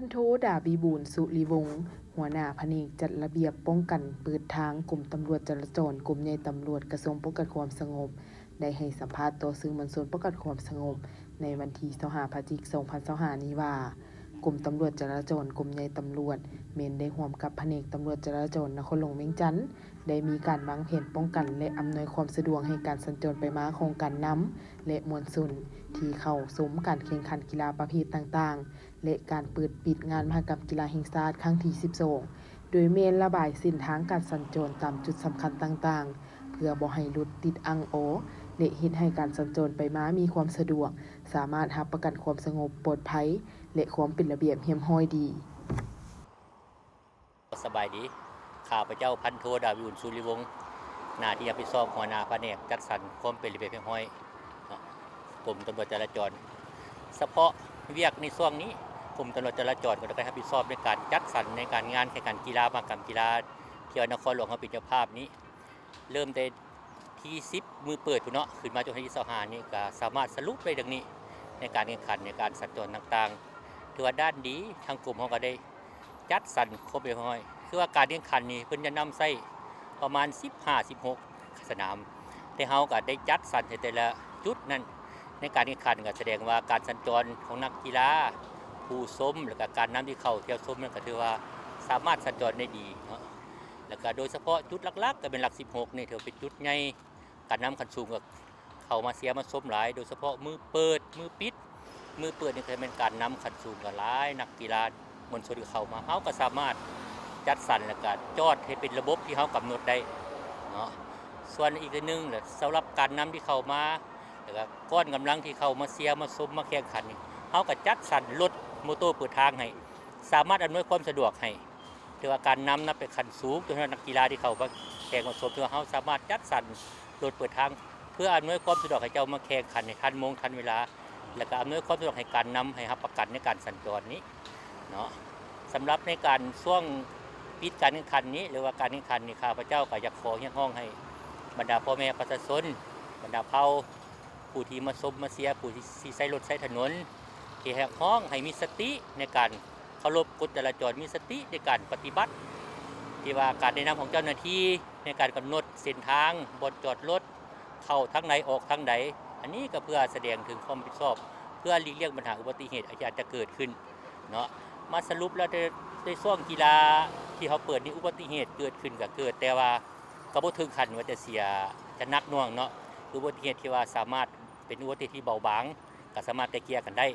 ພັນໂທ ດາວີ ບູນ ສຸລິວົງ ຫົວໜ້າພະແນກຈັດລະບຽບປ້ອງກັນເປີດທາງ ກົມຕຳຫຼວດຈະລາຈອນ ກົມໃຫຍ່ຕຳຫຼວດ ກະຊວງປ້ອງກັນຄວາມສະຫງົບ ໄດ້ໃຫ້ສຳພາດຕໍ່ສື່ມວນຊົນປ້ອງກັນຄວາມສະຫງົບ ໃນວັນທີຊາວຫ້າ ພະຈິກ ສອງພັນຊາວຫ້ານີ້ວ່າ, ກົມຕຳຫຼວດຈະລາຈອນ ກົມໃຫຍ່ຕຳຫຼວດ ແມ່ນໄດ້ຮ່ວມກັບພະແນກຕຳຫຼວດຈະລາຈອນນະຄອນຫຼວງວຽງຈັນ ໄດ້ມີການວາງແຜນປ້ອງກັນ ແລະ ອຳນວຍຄວາມສະດວກໃຫ້ການສັນຈອນໄປມາຂອງການນຳ ແລະ ມວນຊົນທີ່ເຂົ້າຊົມການແຂ່ງຂັນກິລາປະເພດຕ່າງໆ ແລະ ການເປີດປິດງານມະຫະກຳກິລາແຫ່ງຊາດຄັ້ງທີສິບສອງ ໂດຍແມ່ນລະບາຍເສັ້ນທາງການສັນຈອນຕາມຈຸດສຳຄັນຕ່າງໆ ເພື່ອບໍ່ໃຫ້ລົດຕິດອັ່ງອໍ ແລະ ເຮັດໃຫ້ການສັນຈອນໄປມາມີຄວາມສະດວກ, ສາມາດຮັບປະກັນຄວາມສະຫງົບ, ປອດໄພ ແລະ ຄວາມເປັນລະບຽບຮຽບຮ້ອຍດີ. ສະບາຍດີ, ຂ້າພະເຈົ້າ ພັນໂທ ດາວິອຸນ ສຸລິວົງ, ໜ້າທີ່ຮັບຜິດຊອບຫົວໜ້າພະແນກຈັດສັນຄວາມເປັນລະບຽບຮຽບຮ້ອຍ ເນາະ ກົມຕຳຫຼວດຈະລາຈອນ. ສະເພາະວຽກໃນຊ່ວງນີ້ ກົມຕຳຫຼວດຈະລາຈອນກໍໄດ້ຮັບຜິດຊອບໃນການຈັດສັນໃນການງານແຂ່ງຂັນກິລາ ມະຫະກຳກິລາ ທີ່ວ່ານະຄອນຫຼວງເຮົາເປັນເຈົ້າພາບນີ້ ເລີ່ມແຕ່ທີສິບ ມື້ເປີດພຸ້ນເນາະ ຂຶ້ນມາຈົນຮອດທີຊາວຫ້ານີ້ ກໍສາມາດສະຫຼຸບໄດ້ດັ່ງນີ້ ໃນການແຂ່ງຂັນ ໃນການສັນຈອນຕ່າງໆ. ຖືວ່າດ້ານດີ ທາງກົມເຮົາກໍໄດ້ ຈັດສັນຄວາມເປັນຮຽບຮ້ອຍ ຄືວ່າການແຂ່ງຂັນນີ້ເພິ່ນຈະນຳໃຊ້ປະມານສິບຫ້າ ສິບຫົກສະໜາມ ແຕ່ເຮົາກໍໄດ້ຈັດສັນໃຫ້ແຕ່ລະຈຸດນັ້ນ ໃນການແຂ່ງຂັນ ກໍສະແດງວ່າການສັນຈອນຂອງນັກກິລາ, ຜູ້ຊົມ ແລ້ວກໍການນຳທີ່ເຂົ້າທ່ຽວຊົມນັ້ນ ກໍຖືວ່າສາມາດສັນຈອນໄດ້ດີເນາະ. ແລ້ວກໍໂດຍສະເພາະຈຸດຫຼັກໆ ກໍເປັນຫຼັກສິບຫົກນີ້ ຖືວ່າເປັນຈຸດໃຫຍ່ ການນຳຂັ້ນສູງກໍເຂົ້າມາເຊຍມາຊົມຫຼາຍ ໂດຍສະເພາະມື້ເປີດ ມື້ປິດ. ມື້ເປີດນີ້ກໍແມ່ນການນຳຂັ້ນສູງກໍຫຼາຍ ນັກກິລາມວນຊົນກໍເຂົ້າມາ ເຮົາກໍສາມາດຈັດສັນ ແລ້ວກໍຈອດໃຫ້ເປັນລະບົບທີ່ເຮົາກຳນົດໄດ້ເນາະ. ສ່ວນອີກອັນໜຶ່ງ ສຳລັບການນຳທີ່ເຂົ້າມາ ແລ້ວກໍກ້ອນກຳລັງທີ່ເຂົ້າມາເຊຍມາຊົມມາແຂ່ງຂັນນີ້ ເຮົາກໍຈັດສັນລົດມໍໂຕເປີດທາງໃຫ້ ສາມາດອຳນວຍຄວາມສະດວກໃຫ້ ຖືວ່າການນຳນັບເປັນຂັ້ນສູງ ໂດຍສະເພາະນັກກິລາທີ່ເຂົ້າມາແຂ່ງມາຊົມ ຖືວ່າເຮົາສາມາດຈັດສັນລົດເປີດທາງ ເພື່ອອຳນວຍຄວາມສະດວກໃຫ້ເຈົ້າມາແຂ່ງຂັນໃຫ້ທັນໂມງທັນເວລາ ແລ້ວກໍອຳນວຍຄວາມສະດວກໃຫ້ການນຳ ໃຫ້ຮັບປະກັນໃນການສັນຈອນນີ້ເນາະ. ສຳລັບໃນການຊ່ວງປິດການແຂ່ງຂັນນີ້ ຫຼືວ່າການແຂ່ງຂັນນີ້ ຂ້າພະເຈົ້າກໍຢາກຂໍຮຽກຮ້ອງໃຫ້ບັນດາພໍ່ແມ່ປະຊາຊົນ ບັນດາເຜົ່າ ຜູ້ທີ່ມາຊົມມາເຊຍ ຜູ້ທີ່ ທີ່ໃຊ້ລົດໃຊ້ຖະໜົນ ທີ່ຮຽກຮ້ອງໃຫ້ມີສະຕິໃນການເຄົາລົບກົດຈະລາຈອນ, ມີສະຕິໃນການປະຕິບັດ ທີ່ວ່າການແນະນຳຂອງເຈົ້າໜ້າທີ່ໃນການກຳນົດເສັ້ນທາງ, ບ່ອນຈອດລົດ, ເຂົ້າທາງໃດ ອອກທາງໃດ, ອັນນີ້ກໍເພື່ອສະແດງເຖິງຄວາມຮັບຜິດຊອບ ເພື່ອຫຼີກລ່ຽງບັນຫາອຸບັດຕິເຫດທີ່ອາດຈະເກີດຂຶ້ນເນາະ. ມາສະຫຼຸບແລ້ວ ໃນ ໃນຊ່ວງກິລາທີ່ເຮົາເປີດນີ້ ອຸບັດຕິເຫດເກີດຂຶ້ນກໍເກີດ, ແຕ່ວ່າກໍບໍ່ເຖິງຂັ້ນວ່າຈະເສຍ ຈະໜັກໜ່ວງເນາະ, ຄືອຸບັດຕິເຫດທີ່ວ່າສາມາດ ເປັນອຸບັດຕິເຫດທີ່ເບົາບາງ ກໍສາມາດໄກ່ເກ່ຍກັນໄດ້